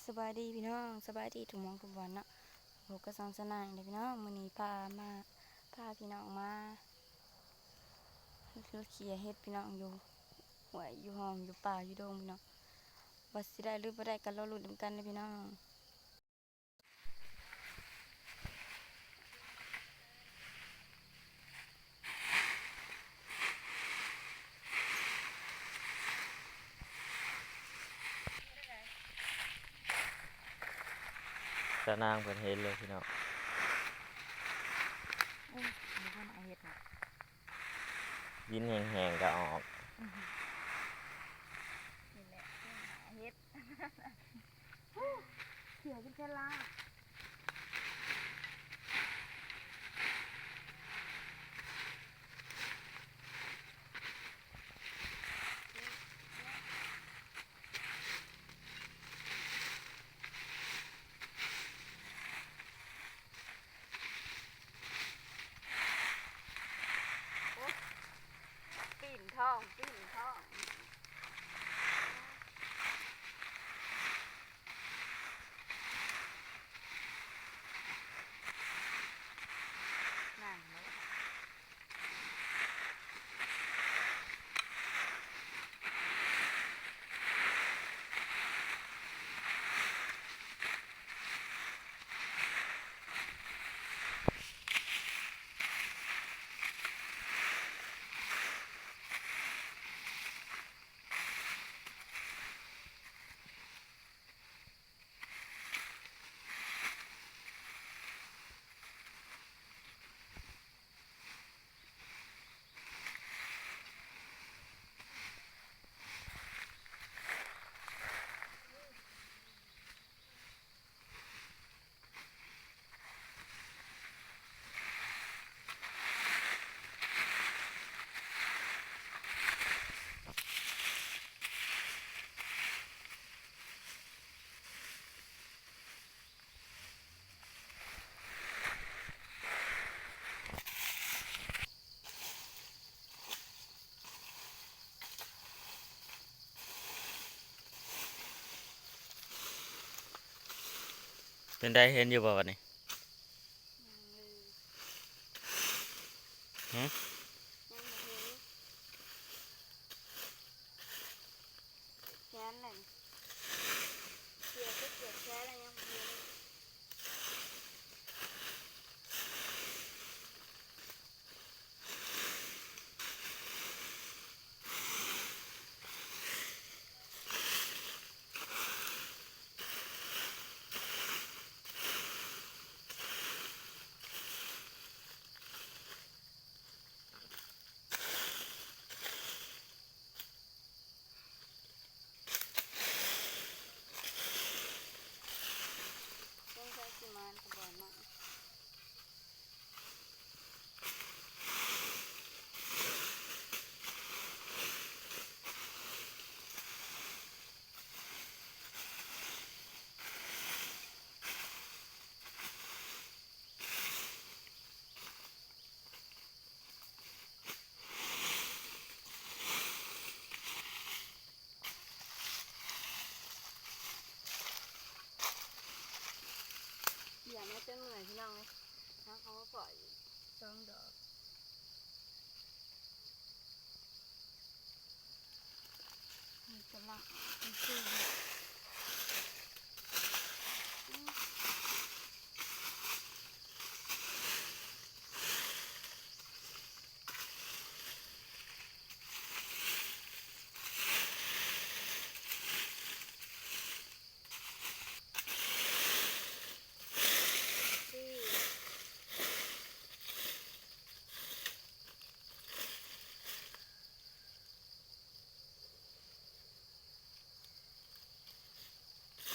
ສະບາຍດີພີ່ນ້ອງ ສະບາຍດີທຸກໝ່ອງທຸກບ່ອນເນາະ. ພົບກັບຊ່ອງສະໜາງເດີພີ່ນ້ອງ. ມື້ນີ້ພາມາ ພາພີ່ນ້ອງມາເຂົ້າເກັບເຫັດພີ່ນ້ອງ ຢູ່ຫ້ວຍ ຢູ່ຮ່ອງ ຢູ່ປ່າ ຢູ່ດົງພີ່ນ້ອງ. ວ່າຊິໄດ້ຫຼືບໍ່ໄດ້ກໍລໍລຸ້ນນຳກັນເດີພີ່ນ້ອງ. ສະນາງເພິ່ນເຫັນເລີຍພີ່ນ້ອງ. ເອີ ມີຄົນເອົາເຫັດນະ. ດິນແຫ້ງໆກໍອອກ. ນີ້ແຫຼະ ເຫັດ. ເຂຍເປັນແຄລາ. ໂອ້ ປີນທ້ອງ ປີນທ້ອງ. ເປັນໃດ ເຫັນຢູ່ບໍ່ບັດນີ້? ຫື? ແຂນແຫຼະ ເກຍຄືເກຍແຂນແລ້ວຍັງບໍ່ເຫັນ. ຫຽບມາຈົນເມື່ອຍພີ່ນ້ອງເອີຍ. ຫາເອົາມາພໍ້ອີກສອງດອກ. ນີ້ກຳລັງ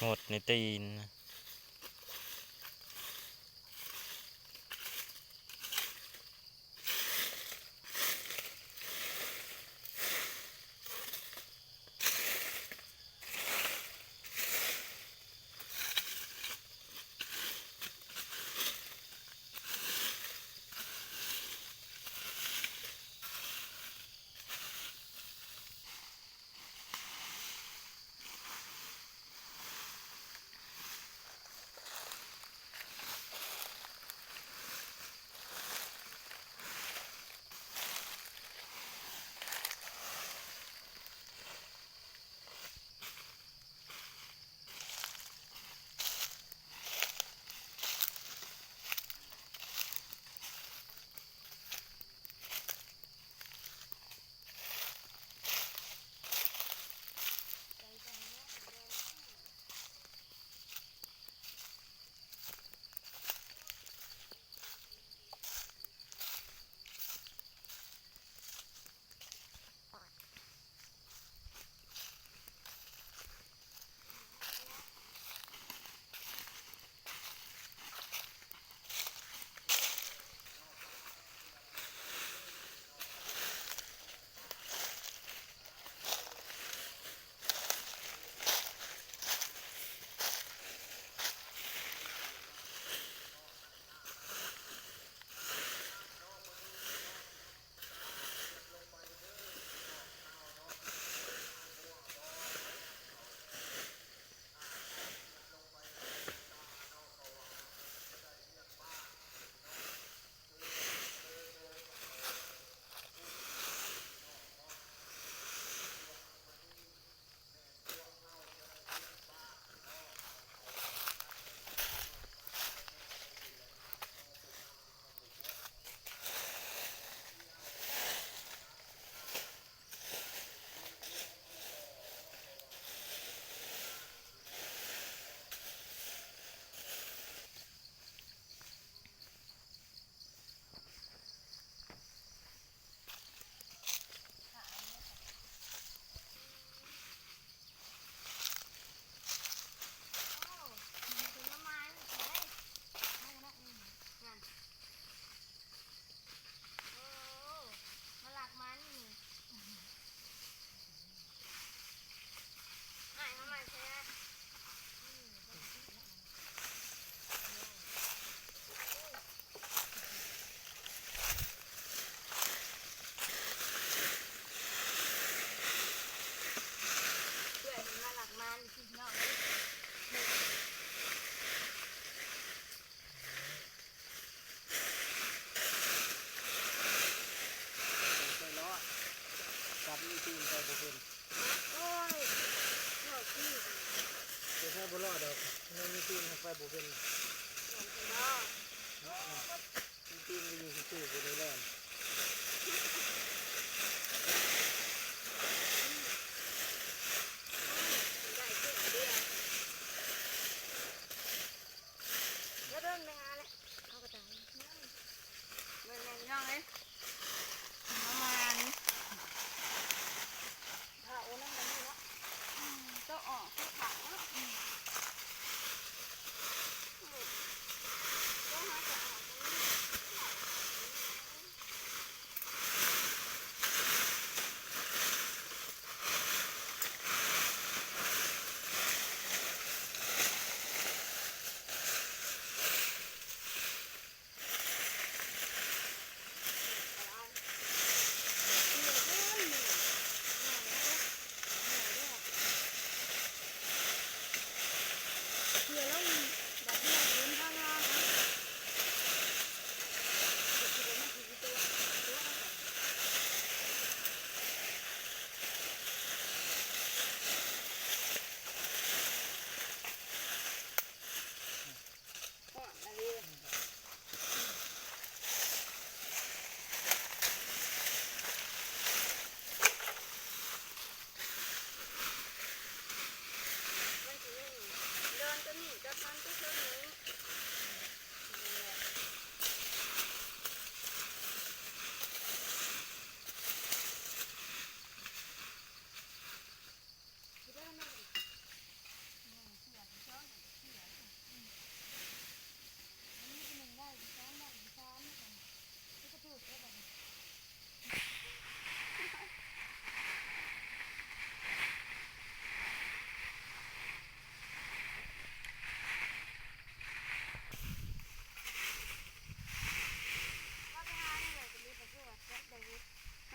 ຫົດໃນຕີນ. ຫ ບໍ່ເປັນ ໂອ້ຍ ເວົ້າຄື ບໍ່ໃຊ່ບໍ່ລອດດອກ ມັນມີຕີນ ໄປບໍ່ເປັນ ບໍ່ ມີຕີນກໍຢູ່ຊື່ໆ ບໍ່ໄດ້ແລ່ນ ໄດ້ຂຶ້ນດຽວ ແລ້ວເບິ່ງໄປຫາແຫຼະ ເອົາກະຕ່າຍ ເບິ່ງແມ່ພີ່ນ້ອງເອີຍ ປະມານ ຖ້າໂອນຳກັນນີ້ເນາະ ອືມ ໂຕອອກ ໂຕຂາດເນາະ ອືມ ໂຕຫາຈະອອກ ຮ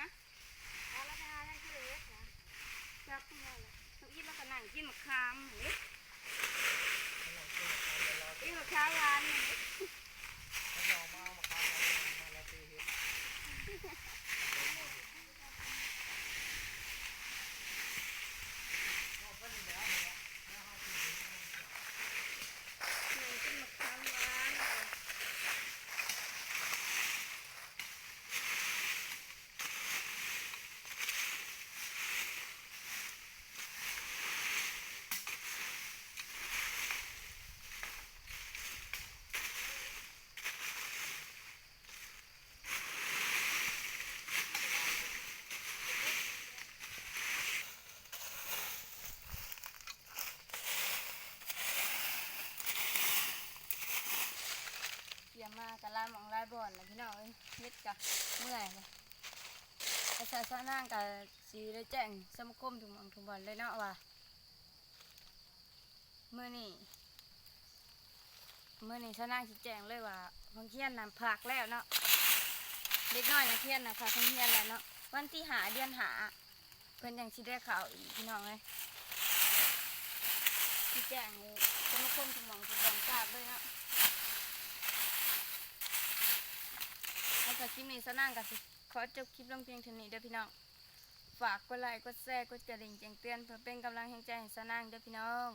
ະ? ຈັກແລ້ວແຫຼະ ນ້ອງອີ່ລະກະນັ່ງກິນໝາກຂາມຫັ້ນເດ້ ກິນໝາກຂາມຫວານຫັ້ນເດ້ ນັ່ງກິນໝາກຂາມຫວານ. ກຽມມາກະຫຼາຍໝ່ອງຫຼາຍບ່ອນແຫຼະພີ່ນ້ອງເອີຍ ເຮັດກະເມື່ອຍແຫຼະ ແຕ່ສາວນາງກະຊິໄດ້ແຈ້ງສະມາຄົມທຸກໝ່ອງທຸກບ່ອນເລີຍເນາະວ່າ ມື້ນີ້ ມື້ນີ້ສາວນາງຊິແຈ້ງເລີຍວ່າໂຮງຮຽນນະພັກແລ້ວເນາະ ເດັກນ້ອຍນັກຮຽນນະພັກໂຮງຮຽນແລ້ວເນາະ ວັນທີຫ້າ ເດືອນຫ້າ ເພິ່ນຈັ່ງຊິໄດ້ເຂົ້າອີກພີ່ນ້ອງເອີຍ ຊິແຈ້ງໃຫ້ສະມາຄົມທຸກໝ່ອງທຸກບ່ອນຊາບເລີຍເນາະ ແລ້ວກະຄລິບນີ້ສາວນາງກະຊິຂໍຈົບຄລິບລົງພຽງເທົ່ານີ້ເດີພີ່ນ້ອງ ຝາກກົດໄລ ກົດແຊ ກົດກະດິ່ງແຈ້ງເຕືອນ ເພື່ອເປັນກຳລັງແຮງໃຈໃຫ້ສາວນາງເດີພີ່ນ້ອງ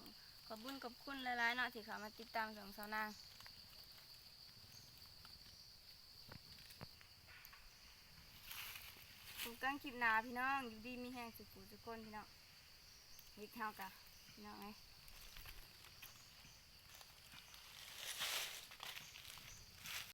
ຂອບບຸນຂອບຄຸນຫຼາຍໆເນາະ ທີ່ເຂົ້າມາຕິດຕາມຊ່ອງສາວນາງ ພົບກັນຄລິບໜ້າພີ່ນ້ອງ ຢູ່ດີມີແຮງສູ່ຜູ້ສູ່ຄົນພີ່ນ້ອງ ເຮັດເຮົາກະ ພີ່ນ້ອງເອີຍ